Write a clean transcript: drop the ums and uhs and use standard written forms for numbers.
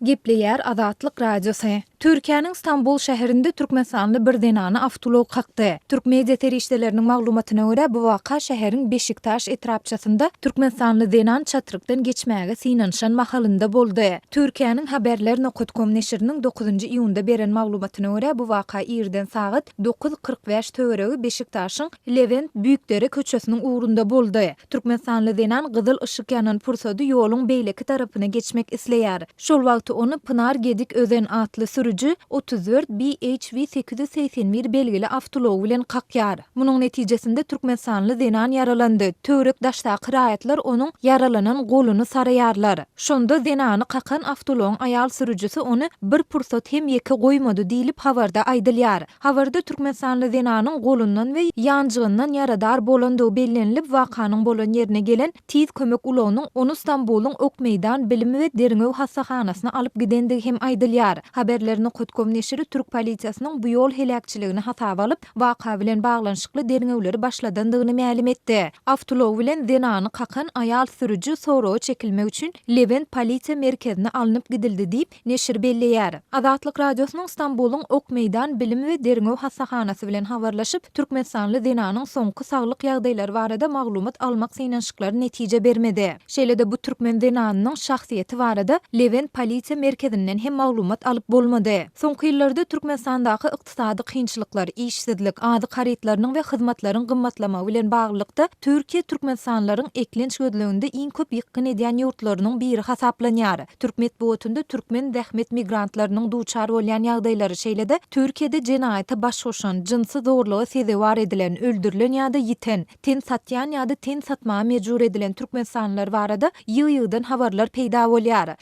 Gepleýär Azatlyk Radiosy. Türkiýäniň Stambul şäherinde türkmenistanly bir zenany awtoulag kakdy. Türk media serişdeleriniň maglumatyna görä, bu waka şäheriň Beşiktaş etrapçasynda türkmenistanly zenan çatrykdan geçmäge synanyşan mahalynda boldy. Türkiýäniň Haberler nokat kom neşiriniň dokuzynjy iýunda beren maglumatyna görä, bu waka irden sagat 9.45 töweregi Beşiktaşyň Lewent Büýükdere köçesiniň ugrunda boldy. Türkmenistanly zenan gyzyl yşyk ýanan pursady ýoluň beýleki tarapyna geçmek isleýär. Şol wagty ony Pynar Gedik Özen atly sürüji 34 BHV 881 belgili awtoulagy bilen kakýar. Munuň netijesinde türkmenistanly zenan ýaralandy. Töwerek-daşdaky raýatlar onuň ýaralanan goluny saraýarlar. Şonda zenany kakan awtoulagyň aýal sürüjisi ony bir pursat hem ýeke goýmady diýlip habarda aýdylýar. Habarda türkmenistanly zenanyň golundan we ýanjygyndan ýaradar bolandygy bellenilip, wakanyň bolan ýerine gelen Tiz kömek ulagynyň ony Stambulyň Okmeýdan bilim we derňew hassahanasyna alyp gidendigi hem aýdylýar. Haberler nokat kom neşiri türk polisiýasynyň bu ýol heläkçiligini hasaba alyp, waka bilen baglanyşykly derňewleri başladandygyny mälim etdi. Awtoulag bilen zenany kakan aýal sürüji soraga çekilmek üçin Lewent polisiýa merkezine alnyp gidildi diýip, Neşir belleýär. Azatlyk Radiosynyň Stambulyň Okmeýdan bilim we derňew hassahanasy bilen habarlaşyp, türkmenistanly zenanyň soňky saglyk ýagdaýlary barada maglumat almak synanyşyklary netije bermedi. Şeýle-de bu türkmen zenanynyň şahsyýeti barada Lewent polisiýa merkezinden hem maglumat alyp bolmady. Soňky ýyllarda Türkmenistandaky ykdysady kynçylyklar, işsizlik, azyk harytlarynyň we hyzmatlaryň gymmatlamagy bilen baglylykda, Türkiýe türkmenistanlylaryň eklenç gözleginde iň köp ýykgyn edýän ýurtlarynyň biri hasaplanýar. Türk metbugatynda türkmen zähmet migrantlarynyň duçar bolýan ýagdaýlary, şeýle-de Türkiýede jenaýata baş goşan, jynsy zorluga sezewar edilen, öldürilen ýa-da ýiten, ten satýan ýa-da ten satmaga mejbur edilen türkmenistanlylar barada ýygy-ýygydan habarlar peýda bolýar.